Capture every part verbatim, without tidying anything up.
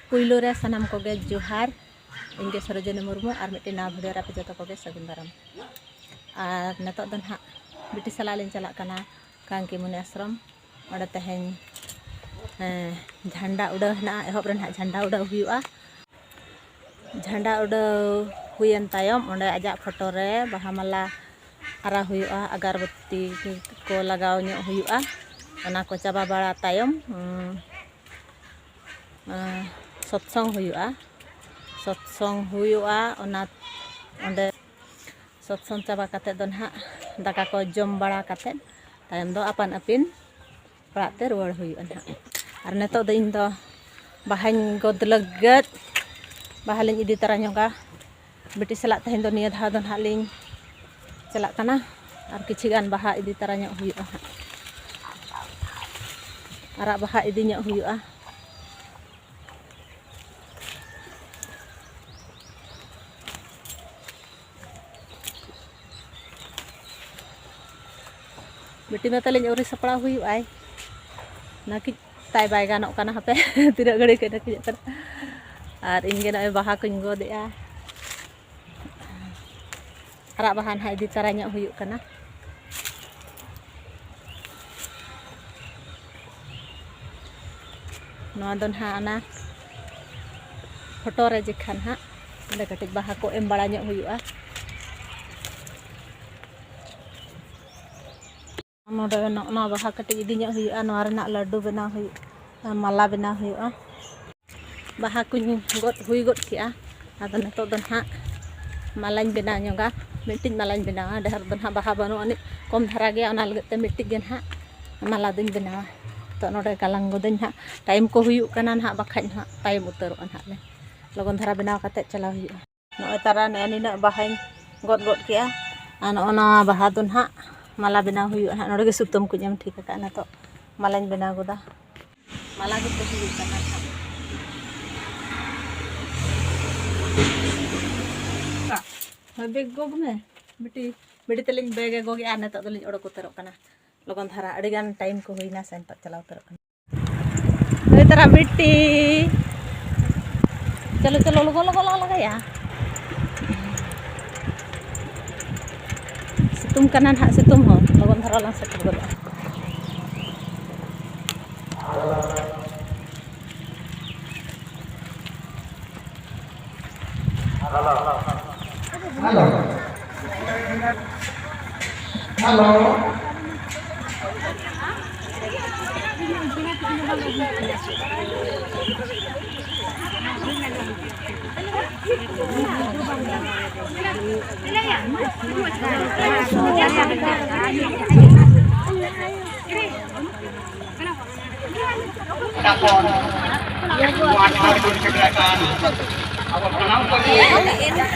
ᱯᱩᱭᱞᱩ ᱨᱮ ᱥᱟᱱᱟᱢ ᱠᱚᱜᱮ ᱡᱚᱦᱟᱨ᱾ ᱤᱧ ᱜᱮ ᱥᱚᱨᱳᱡᱤᱱᱤ ᱢᱩᱨᱢᱩ, ᱟᱨ ᱢᱤᱫᱴᱮᱱ ᱱᱟᱣᱟ video ᱨᱮ ᱟᱯᱮ ᱡᱚᱛᱚ ᱠᱚᱜᱮ ᱥᱟᱹᱜᱩᱱ ᱫᱟᱨᱟᱢ᱾ ᱟᱨ ᱱᱤᱛᱚᱜ ᱫᱚ ᱱᱟᱦᱟᱜ ᱵᱤᱴᱤ ᱥᱟᱞᱟᱜ ᱞᱤᱧ ᱪᱟᱞᱟᱜ ᱠᱟᱱᱟ ᱠᱟᱝᱠᱤ ᱢᱩᱱᱤ ᱟᱥᱨᱚᱢ᱾ ᱚᱸᱰᱮ ᱛᱮᱦᱮᱧ, ᱦᱮᱸ, ᱡᱷᱟᱱᱰᱟ ᱩᱰᱟᱹᱣ ᱦᱮᱱᱟᱜᱼᱟ᱾ ᱮᱦᱚᱵ ᱨᱮ ᱱᱟᱦᱟᱜ ᱡᱷᱟᱱᱰᱟ ᱩᱰᱟᱹᱣ ᱦᱩᱭᱩᱜᱼᱟ᱾ ᱡᱷᱟᱱᱰᱟ ᱩᱰᱟᱹᱣ ᱦᱩᱭᱮᱱ ᱛᱟᱭᱚᱢ ᱚᱸᱰᱮ ᱟᱡᱟᱜ ᱯᱷᱳᱴᱳ ᱨᱮ ᱵᱟᱦᱟ ᱢᱟᱞᱟ ᱟᱨᱟᱣ ᱦᱩᱭᱩᱜᱼᱟ, ᱟᱜᱟᱨᱵᱟᱹᱛᱤ ᱠᱚ ᱞᱟᱜᱟᱣ ᱧᱚᱜ ᱦᱩᱭᱩᱜᱼᱟ᱾ ᱚᱱᱟ ᱠᱚ ᱪᱟᱵᱟ ᱵᱟᱲᱟ ᱛᱟᱭᱚᱢ, ᱩᱸ, ᱟᱸ, ᱥᱚᱛᱥᱚᱝ ᱦᱩᱭᱩᱜᱼᱟ᱾ ᱥᱚᱛᱥᱚᱝ ᱦᱩᱭᱩᱜᱼᱟ, ᱚᱱᱟ ᱚᱸᱰᱮ ᱥᱚᱛᱥᱚᱝ ᱪᱟᱵᱟ ᱠᱟᱛᱮᱫ ᱫᱚ ᱱᱟᱦᱟᱜ ᱫᱟᱠᱟ ᱠᱚ ᱡᱚᱢ ᱵᱟᱲᱟ ᱠᱟᱛᱮᱫ ᱛᱟᱭᱚᱢ ᱫᱚ ᱟᱯᱟᱱ ᱟᱹᱯᱤᱱ ᱚᱲᱟᱜ ᱛᱮ ᱨᱩᱣᱟᱹᱲ ᱦᱩᱭᱩᱜᱼᱟ ᱱᱟᱦᱟᱜ᱾ ᱟᱨ ᱱᱤᱛᱚᱜ ᱫᱚ ᱤᱧ ᱫᱚ ᱵᱟᱦᱟᱧ ᱜᱚᱫ ᱞᱟᱹᱜᱤᱫ, ᱵᱟᱦᱟ ᱞᱤᱧ ᱤᱫᱤ ᱛᱟᱨᱟ ᱧᱚᱜᱟ᱾ ᱵᱤᱴᱤ ᱥᱟᱞᱟᱜ ᱛᱮᱦᱮᱧ ᱫᱚ ᱱᱤᱭᱟᱹ ᱫᱷᱟᱣ ᱫᱚ ᱱᱟᱦᱟᱜ ᱞᱤᱧ ᱪᱟᱞᱟᱜ ᱠᱟᱱᱟ᱾ ᱟᱨ ᱠᱤᱪᱷᱤ ᱜᱟᱱ ᱵᱟᱦᱟ ᱤᱫᱤ ᱛᱟᱨᱟ ᱧᱚᱜ ᱦᱩᱭᱩᱜᱼᱟ ᱦᱟᱸᱜ, ᱟᱨᱟᱜ ᱵᱟᱦᱟ ᱤᱫᱤ ᱧᱚᱜ ᱦᱩᱭᱩᱜᱼᱟ᱾ ᱵᱤᱴᱤ ᱢᱟ ᱛᱟᱹᱞᱤᱧ ᱟᱹᱣᱨᱤ ᱥᱟᱯᱲᱟᱣ ᱦᱩᱭᱩᱜᱼᱟᱭ, ᱱᱟᱹᱠᱤᱡ ᱛᱟᱭ ᱵᱟᱭ ᱜᱟᱱᱚᱜ ᱠᱟᱱᱟ᱾ ᱦᱟᱯᱮ ᱛᱤᱱᱟᱹᱜ ᱜᱷᱟᱹᱲᱤᱡ ᱠᱷᱚᱱ ᱱᱟᱹᱠᱤᱡᱚᱜ ᱠᱟᱱᱟ᱾ ᱟᱨ ᱤᱧ ᱜᱮ ᱱᱚᱜᱼᱚᱭ ᱵᱟᱦᱟ ᱠᱚᱧ ᱜᱚᱫᱮᱜᱼᱟ᱾ ᱟᱨᱟᱜ ᱵᱟᱦᱟ ᱱᱟᱦᱟᱜ ᱤᱫᱤ ᱛᱟᱨᱟ ᱧᱚᱜ ᱦᱩᱭᱩᱜ ᱠᱟᱱᱟ᱾ ᱱᱚᱣᱟ ᱫᱚ ᱱᱟᱦᱟᱜ ᱚᱱᱟ ᱯᱷᱳᱴᱳ ᱨᱮ ᱡᱮᱠᱷᱟᱱ ᱦᱟᱸᱜ ᱚᱸᱰᱮ ᱠᱟᱹᱴᱤᱡ ᱵᱟᱦᱟ ᱠᱚ ᱮᱢ ᱵᱟᱲᱟ ᱧᱚᱜ ᱦᱩᱭᱩᱜᱼᱟ᱾ ᱱᱚᱰᱮ ᱱᱚᱜᱼᱚ ᱱᱚᱣᱟ ᱵᱟᱦᱟ ᱠᱟᱹᱴᱤᱡ ᱤᱫᱤ ᱧᱚᱜ ᱦᱩᱭᱩᱜᱼᱟ, ᱱᱚᱣᱟ ᱨᱮᱱᱟᱜ ᱞᱟᱹᱰᱩ ᱵᱮᱱᱟᱣ ᱦᱩᱭᱩᱜᱼᱟ, ᱢᱟᱞᱟ ᱵᱮᱱᱟᱣ ᱦᱩᱭᱩᱜᱼᱟ᱾ ᱵᱟᱦᱟ ᱠᱚᱧ ᱜᱚᱫ ᱦᱩᱭ ᱜᱚᱫ ᱠᱮᱜᱼᱟ᱾ ᱟᱫᱚ ᱱᱤᱛᱚᱜ ᱫᱚ ᱱᱟᱦᱟᱜ ᱢᱟᱞᱟᱧ ᱵᱮᱱᱟᱣ ᱧᱚᱜᱟ, ᱢᱤᱫᱴᱤᱡ ᱢᱟᱞᱟᱧ ᱵᱮᱱᱟᱣᱟ᱾ ᱰᱷᱮᱨ ᱫᱚ ᱱᱟᱦᱟᱜ ᱵᱟᱦᱟ ᱵᱟᱹᱱᱩᱜ ᱟᱹᱱᱤᱡ, ᱠᱚᱢ ᱫᱷᱟᱨᱟ ᱜᱮᱭᱟ, ᱚᱱᱟ ᱞᱟᱹᱜᱤᱫ ᱛᱮ ᱢᱤᱫᱴᱤᱡ ᱜᱮ ᱱᱟᱦᱟᱜ ᱢᱟᱞᱟ ᱫᱚᱧ ᱵᱮᱱᱟᱣᱟ᱾ ᱛᱚ ᱱᱚᱰᱮ ᱜᱟᱞᱟᱝ ᱜᱚᱫᱟᱹᱧ ᱱᱟᱦᱟᱜ, ᱴᱟᱭᱤᱢ ᱠᱚ ᱦᱩᱭᱩᱜ ᱠᱟᱱᱟ ᱱᱟᱦᱟᱜ, ᱵᱟᱠᱷᱟᱡ ᱱᱟᱦᱟᱜ ᱛᱟᱭᱚᱢ ᱩᱛᱟᱹᱨᱚᱜᱼᱟ ᱱᱟᱦᱟᱜ ᱞᱮ᱾ ᱞᱚᱜᱚᱱ ᱫᱷᱟᱨᱟ ᱵᱮᱱᱟᱣ ᱠᱟᱛᱮᱫ ᱪᱟᱞᱟᱣ ᱦᱩᱭᱩᱜᱼᱟ᱾ ᱱᱚᱜᱼᱚᱭ ᱛᱟᱨᱟ ᱱᱮᱜᱼᱮ ᱱᱤᱱᱟᱹᱜ ᱵᱟᱦᱟᱧ ᱜᱚᱫ ᱜᱚᱫ ᱠᱮᱜᱼᱟ᱾ ᱟᱨ ᱱᱚᱜᱼᱚ ᱱᱚᱣᱟ ᱵᱟᱦᱟ ᱫᱚ ᱱᱟᱦᱟᱜ ᱢᱟᱞᱟ ᱵᱮᱱᱟᱣ ᱦᱩᱭᱩᱜᱼᱟ ᱱᱟᱦᱟᱜ᱾ ᱱᱚᱰᱮ ᱜᱮ ᱥᱩᱛᱟᱹᱢ ᱠᱚᱧ ᱮᱢ ᱴᱷᱤᱠ ᱟᱠᱟᱫᱼᱟ᱾ ᱱᱤᱛᱚᱜ ᱢᱟᱞᱟᱧ ᱵᱮᱱᱟᱣ ᱜᱚᱫᱟ᱾ ᱢᱟᱞᱟ ᱜᱮ ᱛᱚ ᱦᱩᱭᱩᱜ ᱠᱟᱱᱟ ᱱᱟᱦᱟᱜ᱾ ᱦᱳᱭ, ᱵᱮᱜᱽ ᱜᱚᱜᱽ ᱢᱮ᱾ ᱵᱤᱴᱤ, ᱵᱤᱴᱤ ᱛᱟᱹᱞᱤᱧ ᱵᱮᱜᱽ ᱮ ᱜᱚᱜᱮᱜᱼᱟ᱾ ᱱᱤᱛᱚᱜ ᱫᱚᱞᱤᱧ ᱚᱰᱚᱠ ᱩᱛᱟᱹᱨᱚᱜ ᱠᱟᱱᱟ᱾ ᱞᱚᱜᱚᱱ ᱫᱷᱟᱨᱟ, ᱟᱹᱰᱤ ᱜᱟᱱ ᱴᱟᱭᱤᱢ ᱠᱚ ᱦᱩᱭᱱᱟ ᱥᱮ, ᱱᱤᱛᱚᱜ ᱪᱟᱞᱟᱣ ᱩᱛᱟᱹᱨᱚᱜ ᱠᱟᱱᱟ᱾ ᱱᱩᱭ ᱛᱟᱨᱟ ᱵᱤᱴᱤ, ᱪᱚᱞᱚ, ᱪᱚᱞᱚ, ᱞᱚᱜᱚᱱ, ᱞᱚᱜᱚᱱ, ᱞᱚᱜᱚᱱ ᱞᱟᱜᱟᱭᱟ᱾ ᱥᱤᱛᱩᱝ ᱠᱟᱱᱟ ᱱᱟᱦᱟᱜ, ᱥᱤᱛᱩᱝ ᱦᱚᱸ ᱞᱚᱜᱚᱱ ᱫᱷᱟᱨᱟ ᱞᱟᱝ ᱥᱮᱴᱮᱨ ᱜᱚᱫᱚᱜᱼᱟ᱾ ᱦᱮᱞᱳ᱾ ᱦᱮᱞᱳ᱾ ᱠᱷᱚᱱ ᱱᱚᱣᱟ ᱴᱷᱟᱶ ᱨᱮᱵᱚᱱ ᱥᱮᱴᱮᱨ ᱟᱠᱟᱱ ᱟᱵᱚ ᱥᱟᱱᱟᱢ ᱠᱚᱜᱮ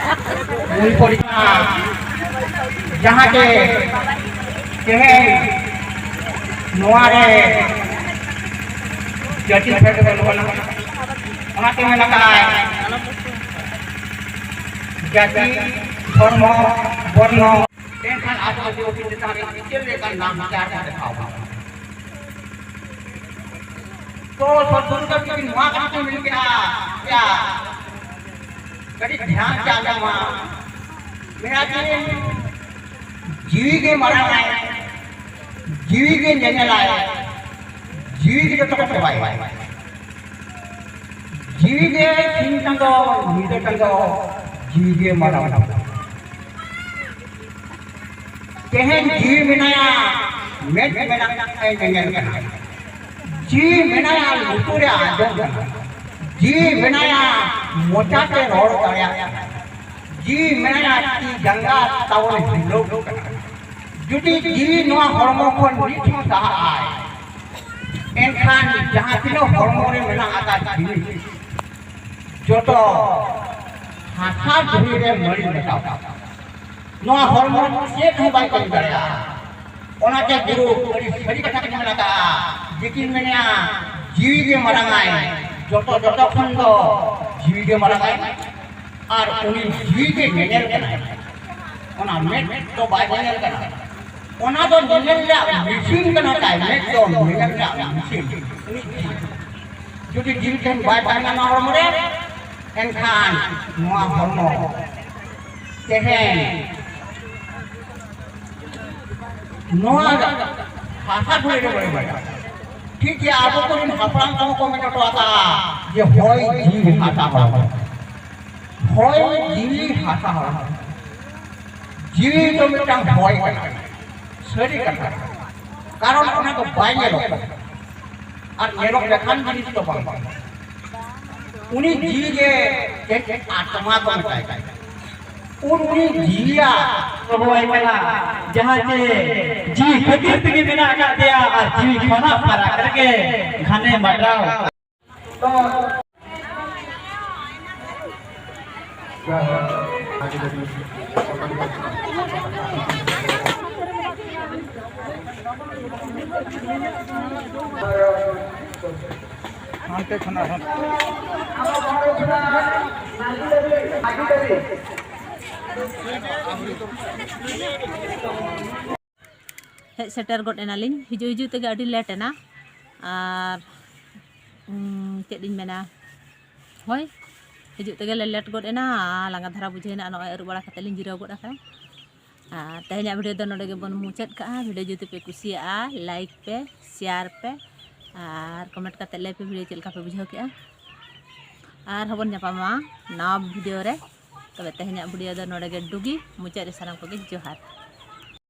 ᱢᱩᱞ ᱯᱚᱨᱤᱠᱷᱟ, ᱡᱟᱦᱟᱸ ᱜᱮ ᱛᱮᱦᱮᱧ ᱱᱚᱣᱟ ᱨᱮ ᱡᱟᱹᱛᱤ ᱵᱷᱮᱫ ᱵᱟᱹᱱᱩᱜ ᱟᱱᱟ, ᱚᱱᱟᱛᱮ ᱢᱮᱱ ᱟᱠᱟᱫᱟᱭ, ᱡᱟᱹᱛᱤ, ᱫᱷᱚᱨᱢᱚ, ᱵᱚᱨᱱᱚ, ᱮᱱᱠᱷᱟᱱ ᱟᱵᱚ ᱟᱹᱫᱤᱵᱟᱹᱥᱤ ᱪᱮᱛᱟᱱ ᱨᱮ ᱪᱮᱫ ᱞᱮᱠᱟᱱ ᱱᱟᱦᱟᱪᱟᱨ ᱠᱚ ᱫᱮᱠᱷᱟᱣ ᱠᱟᱱᱟ? ᱛᱚ ᱥᱚᱫᱜᱩᱨᱩ ᱫᱚ ᱡᱩᱫᱤ ᱱᱚᱣᱟ ᱠᱟᱛᱷᱟ ᱠᱚ ᱢᱮᱱ ᱠᱮᱜᱼᱟ, ᱭᱟ, ᱠᱟᱹᱴᱤᱡ ᱫᱷᱮᱭᱟᱱ ᱛᱮ ᱟᱸᱡᱚᱢ ᱢᱟ᱾ ᱢᱮᱱᱟ ᱠᱤᱱ, ᱡᱤᱣᱤ ᱜᱮ ᱢᱟᱨᱟᱝ ᱟᱭ, ᱡᱤᱣᱤ ᱜᱮ ᱧᱮᱧᱮᱞᱟᱭ, ᱡᱤᱣᱤ ᱜᱮ ᱡᱚᱛᱚ ᱠᱚ ᱥᱮᱵᱟᱭᱟ᱾ ᱡᱤᱣᱤ ᱜᱮ ᱥᱤᱧ ᱪᱟᱸᱫᱚ, ᱧᱤᱫᱟᱹ ᱪᱟᱸᱫᱚ, ᱡᱤᱣᱤ ᱜᱮ ᱢᱟᱨᱟᱝ ᱵᱩᱨᱩ᱾ ᱛᱮᱦᱮᱧ ᱡᱤᱣᱤ ᱢᱮᱱᱟᱭᱟ, ᱢᱮᱫ ᱢᱮᱱᱟᱜ ᱛᱟᱭ ᱧᱮᱧᱮᱞ ᱠᱟᱱᱟ᱾ ᱡᱤᱣᱤ ᱢᱮᱱᱟᱭᱟ, ᱞᱩᱛᱩᱨ ᱨᱮ ᱟᱸᱡᱚᱢ ᱠᱟᱱᱟ᱾ ᱡᱤᱣᱤ ᱢᱮᱱᱟᱭᱟ, ᱢᱚᱪᱟᱛᱮ ᱨᱚᱲ ᱫᱟᱲᱮᱭᱟᱜ ᱠᱟᱱᱟ᱾ ᱡᱤᱣᱤ ᱢᱮᱱᱟᱭᱟ, ᱛᱤ ᱡᱟᱸᱜᱟ ᱛᱟᱵᱚᱱ ᱦᱤᱞᱟᱹᱣ ᱠᱟᱱᱟ᱾ ᱡᱩᱫᱤ ᱡᱤᱣᱤ ᱱᱚᱣᱟ ᱦᱚᱲᱢᱚ ᱠᱷᱚᱱ ᱱᱤᱛ ᱦᱚᱸ ᱥᱟᱦᱟᱜ ᱟᱭ, ᱮᱱᱠᱷᱟᱱ ᱡᱟᱦᱟᱸ ᱛᱤᱱᱟᱹᱜ ᱦᱚᱲᱢᱚ ᱨᱮ ᱢᱮᱱᱟᱜ ᱟᱠᱟᱫ ᱡᱤᱣᱤ, ᱡᱚᱛᱚ ᱦᱟᱥᱟ ᱫᱷᱩᱲᱤ ᱨᱮ ᱢᱟᱹᱲᱤ ᱢᱮᱥᱟᱜᱼᱟ᱾ ᱱᱚᱣᱟ ᱦᱚᱲᱢᱚ ᱪᱮᱫ ᱦᱚᱸ ᱵᱟᱭ ᱠᱟᱹᱢᱤ ᱫᱟᱲᱮᱭᱟᱜᱼᱟ᱾ ᱚᱱᱟᱛᱮ ᱜᱩᱨᱩ ᱟᱹᱰᱤ ᱥᱟᱹᱨᱤ ᱠᱟᱛᱷᱟ ᱠᱚ ᱢᱮᱱ ᱟᱠᱟᱫᱼᱟ, ᱡᱮᱠᱤᱱ ᱢᱮᱱᱟ, ᱡᱤᱣᱤ ᱜᱮ ᱢᱟᱨᱟᱝᱟᱭ, ᱡᱚᱛᱚ, ᱡᱚᱛᱚ ᱠᱷᱚᱱ ᱫᱚ ᱡᱤᱣᱤ ᱜᱮ ᱢᱟᱨᱟᱝᱟᱭ᱾ ᱟᱨ ᱩᱱᱤ ᱡᱤᱣᱤ ᱜᱮ ᱧᱮᱧᱮᱞ ᱠᱟᱱᱟᱭ, ᱚᱱᱟ ᱢᱮᱫ ᱫᱚ ᱵᱟᱭ ᱧᱮᱧᱮᱞ ᱠᱟᱱᱟ᱾ ᱚᱱᱟ ᱫᱚ ᱧᱮᱧᱮᱞ ᱨᱮᱭᱟᱜ ᱢᱮᱥᱤᱱ ᱠᱟᱱᱟ ᱛᱟᱭ, ᱢᱮᱫ ᱫᱚ ᱧᱮᱧᱮᱞ ᱨᱮᱭᱟᱜ ᱢᱮᱥᱤᱱ᱾ ᱩᱱᱤ ᱡᱤᱣᱤ ᱡᱩᱫᱤ ᱡᱤᱣᱤ ᱴᱷᱮᱱ ᱵᱟᱭ ᱛᱟᱦᱮᱱᱟ ᱱᱚᱣᱟ ᱦᱚᱲᱢᱚ ᱨᱮ, ᱮᱱᱠᱷᱟᱱ ᱱᱚᱣᱟ ᱦᱚᱲᱢᱚ ᱛᱮᱦᱮᱧ ᱱᱚᱣᱟ ᱦᱟᱥᱟ ᱫᱷᱩᱲᱤ ᱨᱮ ᱵᱟᱹᱭ ᱵᱟᱹᱭ ᱴᱷᱤᱠ ᱜᱮᱭᱟ, ᱟᱵᱚ ᱠᱚᱨᱮᱱ ᱦᱟᱯᱲᱟᱢ ᱠᱚᱦᱚᱸ ᱠᱚ ᱢᱮᱱ ᱦᱚᱴᱚ ᱟᱠᱟᱫᱼᱟ ᱡᱮ ᱦᱚᱭ ᱡᱤᱣᱤ ᱦᱟᱥᱟ ᱦᱚᱲᱢᱚ, ᱦᱚᱭ ᱡᱤᱣᱤ ᱦᱟᱥᱟ ᱦᱚᱲᱢᱚ᱾ ᱡᱤᱣᱤ ᱫᱚ ᱢᱤᱫᱴᱟᱝ ᱦᱚᱭ ᱠᱟᱱᱟ, ᱥᱟᱹᱨᱤ ᱠᱟᱛᱷᱟ, ᱠᱟᱨᱚᱱ ᱚᱱᱟ ᱫᱚ ᱵᱟᱭ ᱧᱮᱞᱚᱜ ᱠᱟᱱᱟ ᱟᱨ ᱧᱮᱞᱚᱜ ᱞᱮᱠᱟᱱ ᱡᱤᱱᱤᱥ ᱫᱚ ᱵᱟᱝ ᱠᱟᱱᱟ᱾ ᱩᱱᱤ ᱡᱤᱣᱤ ᱜᱮ ᱪᱮᱫ ᱟᱛᱢᱟ ᱠᱚ ᱢᱮᱛᱟᱭ ᱠᱟᱱᱟ᱾ ᱩᱱ ᱩᱱᱤ ᱡᱤᱣᱤᱭᱟᱜ ᱦᱚᱦᱚᱣᱟᱭ ᱠᱟᱱᱟ, ᱡᱟᱦᱟᱸ ᱪᱮ ᱡᱤᱣᱤ ᱠᱷᱟᱹᱛᱤᱨ ᱛᱮᱜᱮ ᱢᱮᱱᱟᱜ ᱟᱠᱟᱫ ᱛᱟᱭᱟ ᱟᱨ ᱡᱤᱣᱤ ᱠᱷᱚᱱᱟᱜ ᱯᱷᱟᱨᱟᱠ ᱨᱮᱜᱮ ᱜᱷᱟᱱᱮ ᱢᱟᱰᱨᱟᱣ᱾ ᱦᱟᱱᱛᱮ ᱠᱷᱚᱱ ᱟᱨᱦᱚᱸ᱾ ᱦᱮᱡ ᱥᱮᱴᱮᱨ ᱜᱚᱫ ᱮᱱᱟᱞᱤᱧ, ᱦᱤᱡᱩᱜ ᱦᱤᱡᱩᱜ ᱛᱮᱜᱮ ᱟᱹᱰᱤ ᱞᱮᱴ ᱮᱱᱟ᱾ ᱟᱨ ᱩᱸ, ᱪᱮᱫ ᱤᱧ ᱢᱮᱱᱟ, ᱦᱳᱭ, ᱦᱤᱡᱩᱜ ᱛᱮᱜᱮ ᱞᱮ ᱞᱮᱴ ᱜᱚᱫ ᱮᱱᱟ, ᱞᱟᱸᱜᱟ ᱫᱷᱟᱨᱟ ᱵᱩᱡᱷᱟᱹᱣ ᱮᱱᱟ᱾ ᱱᱚᱜᱼᱚᱭ ᱟᱹᱨᱩᱵ ᱵᱟᱲᱟ ᱠᱟᱛᱮ ᱞᱤᱧ ᱡᱤᱨᱟᱹᱣ ᱜᱚᱫ ᱟᱠᱟᱱᱟ᱾ ᱟᱨ ᱛᱮᱦᱮᱧᱟᱜ ᱵᱷᱤᱰᱤᱭᱳ ᱫᱚ ᱱᱚᱰᱮ ᱜᱮᱵᱚᱱ ᱢᱩᱪᱟᱹᱫ ᱠᱟᱜᱼᱟ᱾ ᱵᱷᱤᱰᱤᱭᱳ ᱡᱩᱫᱤ ᱯᱮ ᱠᱩᱥᱤᱭᱟᱜᱼᱟ, ᱞᱟᱭᱤᱠ ᱯᱮ, ᱥᱮᱭᱟᱨ ᱯᱮ ᱟᱨ ᱠᱚᱢᱮᱱᱴ ᱠᱟᱛᱮ ᱞᱟᱹᱭ ᱯᱮ ᱵᱷᱤᱰᱤᱭᱳ ᱪᱮᱫ ᱞᱮᱠᱟ ᱯᱮ ᱵᱩᱡᱷᱟᱹᱣ ᱠᱮᱜᱼᱟ᱾ ᱟᱨ ᱦᱚᱸᱵᱚᱱ ᱧᱟᱯᱟᱢᱟ ᱱᱟᱣᱟ ᱵᱷᱤᱰᱤᱭᱳ ᱨᱮ᱾ ᱛᱚᱵᱮ ᱛᱮᱦᱮᱧᱟᱜ ᱵᱷᱤᱰᱤᱭᱳ ᱫᱚ ᱱᱚᱰᱮ ᱜᱮ ᱰᱩᱜᱤ ᱢᱩᱪᱟᱹᱫ ᱨᱮ ᱥᱟᱱᱟᱢ ᱠᱚᱜᱮ ᱡᱚᱦᱟᱨ᱾